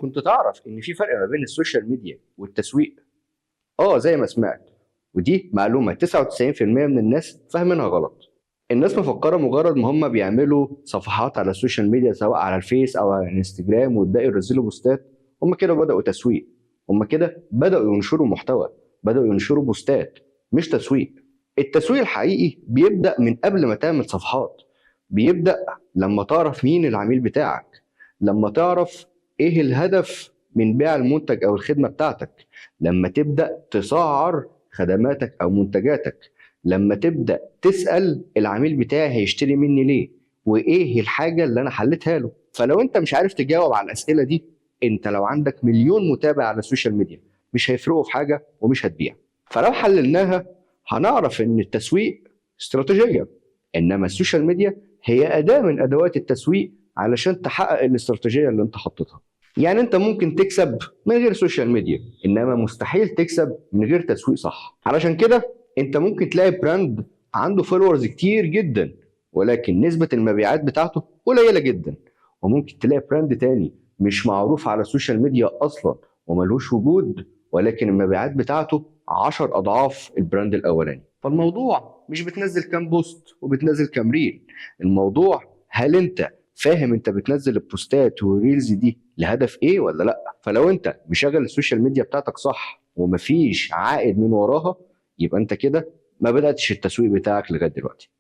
كنت تعرف ان في فرق ما بين ال social media والتسويق؟ اه، زي ما سمعت، ودي معلومة 99% من الناس فاهمينها غلط. الناس مفكرة مجرد ما هم بيعملوا صفحات على ال social media، سواء على الفيس او على الانستجرام، ويبداوا ينزلوا بوستات، هم كده بداوا تسويق، هم كده بداوا ينشروا محتوى، بداوا ينشروا بوستات، مش تسويق. التسويق الحقيقي بيبدا من قبل ما تعمل صفحات، بيبدا لما تعرف مين العميل بتاعك، لما تعرف ايه الهدف من بيع المنتج او الخدمة بتاعتك، لما تبدا تسعر خدماتك او منتجاتك، لما تبدا تسال العميل بتاعي هيشتري مني ليه، وايه الحاجة اللي انا حلتها له. فلو انت مش عارف تجاوب على الاسئلة دي، انت لو عندك مليون متابع على ال social media مش هيفرقوا في حاجة ومش هتبيع. فلو حللناها هنعرف ان التسويق استراتيجيه، انما ال social media هي اداه من ادوات التسويق علشان تحقق الاستراتيجية اللي انت حطيتها. يعني انت ممكن تكسب من غير social media، انما مستحيل تكسب من غير تسويق صح. علشان كده انت ممكن تلاقي brand عنده followers كتير جدا، ولكن نسبة المبيعات بتاعته قليلة جدا، وممكن تلاقي brand تاني مش معروف على ال social media اصلا وملهوش وجود، ولكن المبيعات بتاعته 10 اضعاف ال brand الاولاني. فالموضوع مش بتنزل كام post وبتنزل كام reel، الموضوع هل انت فاهم انت بتنزل البوستات وال reels دي لهدف ايه ولا لا. فلو انت مشغل ال social media بتاعتك صح ومفيش عائد من وراها، يبقى انت كده ما بدأتش التسويق بتاعك لغاية دلوقتي.